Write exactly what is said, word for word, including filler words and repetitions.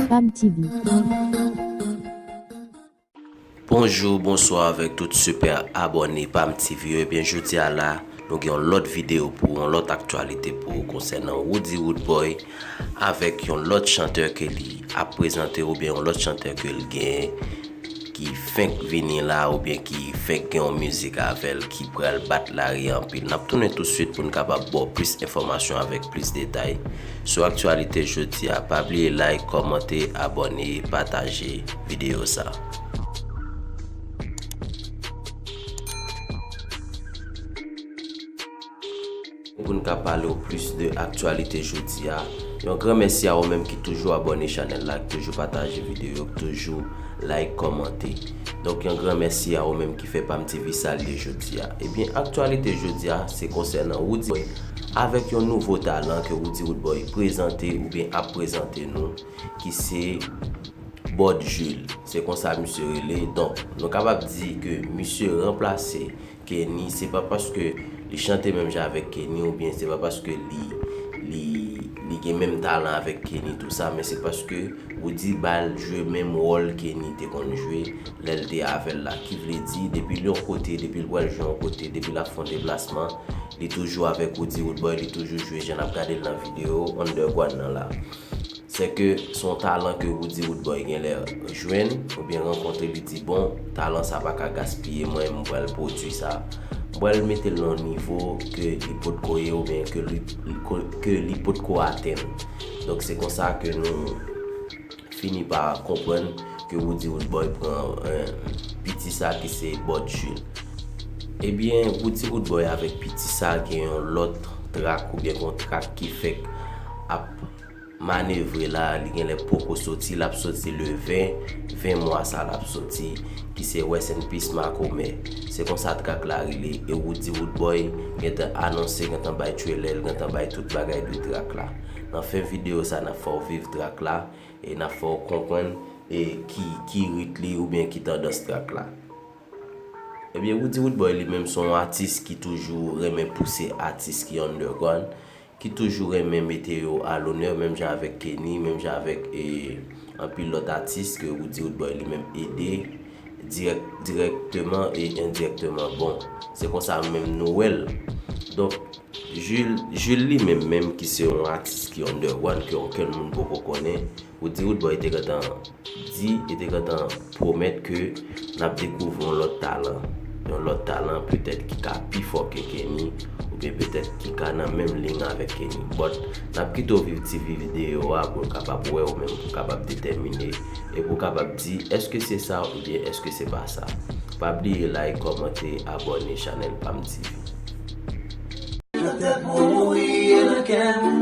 Pam T V. Bonjou, bonswa avèk tout sipè abòne Pam T V yo. Ebyen, jodi a la, nou gen yon lòt videyo pou ou, yon lòt aktyalite pou ou konsènan Roody Roodboy avèk yon lòt chantè ke li ap prezante oubyen yon lòt chantè ke l gen ki fenk vini la oubyen ki fenk gen yon mizik avè l ki pral bat lari anpil. N ap tounen tousuit pou n kapab ba w plis enfòmasyon avèk plis detay sou aktyalite jodi a. Pa bliye like, kòmante, abòne, pataje videyo sa. Pou n ka pale w plis de aktyalite jodi a, yon gran mèsi a ou menm ki toujou abòne chanèl la, ki toujou pataje videyo, ki toujou like, kòmante. Donk, yon gran mèsi a ou menm ki fè Pam T V salye jodi a. Ebyen, aktyalite jodi a, se konsènan Roody Boy avèk yon nouvo talan ke Roody Roodboy prezante oubyen ap prezante nou, ki se Bòd Jules. Se konsa misye rele. Donk, nou kapab di ke misye ranplase Kenny, se pa paske li chante menm jan avèk Kenny, oubyen se pa paske li, li, li gen menm talan avèk Kenny, tou sa, men se paske Roody ba l jwe menm wòl Kenny te konn jwe lè l te avè l la. Ki vle di, depi l yon kote, depi l pral jwe yon kote, depi l ap fè yon deplasman, li toujou avèk Roody Roodboy, li toujou jwe jan n ap gade l nan videyo Underground nan la. Sèke se yon talan ke Roody Roodboy genlè jwenn oubyen rankontre, li di, "Bon, talan sa pa ka gaspiye, mwen, m pral pwodui sa. M pral mete l nan yon nivo ke li potko ye oubyen ke li, ke li potko atenn." Donk, se konsa ke nou fini pa konprann ke Roody Roodboy pran, eh, piti sa ki se Bòd Jules. Ebyen, Roody Roodboy avèk piti sa gen yon lòt trak oubyen gen yon trak ki fèk ap manevre la, li genlè poko soti, l ap soti le ven, ven mwa sa l ap soti, ki se Rest in Peace Makomè. Se konsa trak la rele, e Roody Roodboy gentan anonse, gentan bay trailer, gentan bay tout bagay de trak la. Nan fen videyo sa, n ap fè w viv trak la, e n ap fè w konprann, e ki, ki rit li oubyen ki tandans trak la. Ebyen, Roody Roodboy li menm se yon atis ki toujou renmen pouse atis ki underground, ki toujou renmen mete yo a lonè, menm jan avèk Kenny, menm jan avèk, e, anpil lòt atis ke Roody Roodboy li menm ede dirèk, dirèkteman e endirèkteman. Bon, se konsa menm nou wè l. Donk, Jules, Jules li menm, menm ki se yon atis ki underground, ke okenn moun poko konnen, Roody Roodboy te gentan di, e te gentan pwomèt ke n ap dekouvri yon lòt talan. Yon lòt talan petèt ki ka pi fò ke Kenny, oubyen petèt ki ka nan menm liy avèk Kenny. But, n ap kite w viv ti videyo a pou w kapab wè ou menm, pou w kapab detèmine, e pou w kapab di, èske se sa oubyen èske se pa sa. Pa bliye like, kòmante, abòne chanèl Pam T V. Nan tèt mwen mouri e nan kè m